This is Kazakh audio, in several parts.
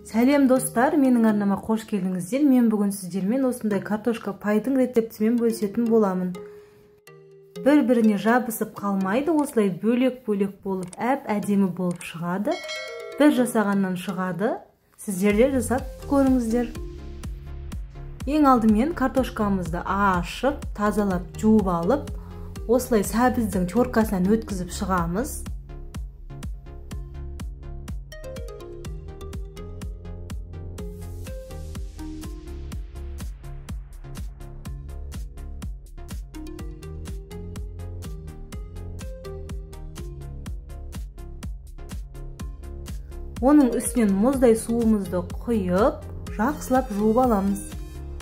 Сәлем достар, менің арнама қош келдіңіздер. Мен бүгін сіздермен осындай картошка пайдың рецептімен бөлісетін боламын. Бір-біріне жабысып қалмайды, осылай бөлек-бөлек болып, әп-әдемі болып шығады. Бір жасағаннан шығады. Сіздер де жасап көріңіздер. Ең алдымен картошкамызды ашып, тазалап, жуып алып, осылай сәбіздің теркасынан өткізіп шығамыз. Оның үстінен мұздай суымызды құйып, жақсылап жуып аламыз.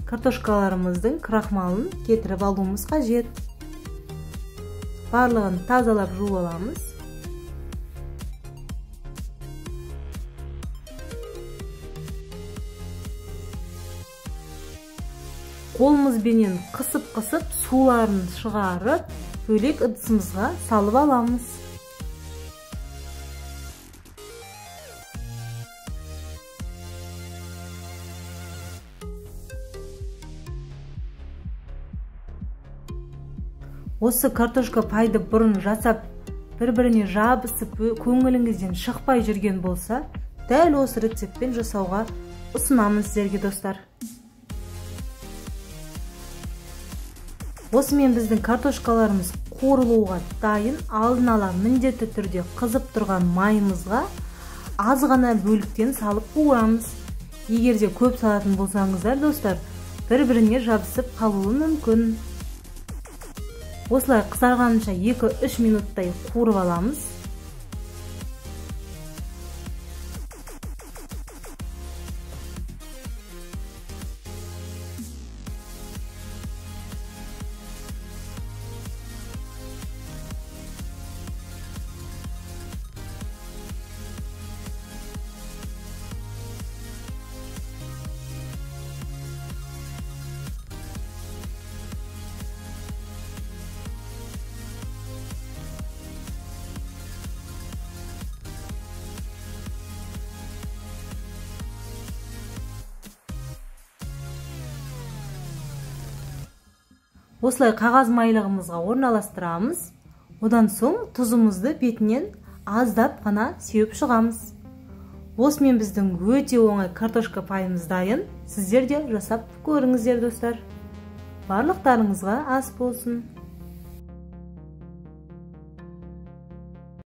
Картошкаларымыздың крахмалын кетіріп алуымыз қажет. Барлығын тазалап жуып аламыз. Қолымызбенен қысып-қысып суларын шығарып, бөлек ыдысымызға салып аламыз. Осы картошка пайды бұрын жасап, бір-біріне жабысып, көңіліңізден шықпай жүрген болса, дәл осы рецептпен жасауға ұсынамын сіздерге, достар. Осымен біздің картошкаларымыз қуырылуға дайын. Алдын ала міндетті түрде қызып тұрған майымызға аз ғана бөліктен салып қуырамыз. Егер де көп салатын болсаңыздар, достар, бір-біріне жабысып қалуы мүмкін. Осылай қызарғанша 2-3 минуттай қуырып аламыз. Осылай қағаз майлығымызға орналастырамыз. Одан соң тұзымызды бетінен аздап қана сеуіп шығамыз. Осымен біздің өте оңай картошка пайымыз дайын. Сіздер де жасап көріңіздер, достар. Барлықтарыңызға ас болсын.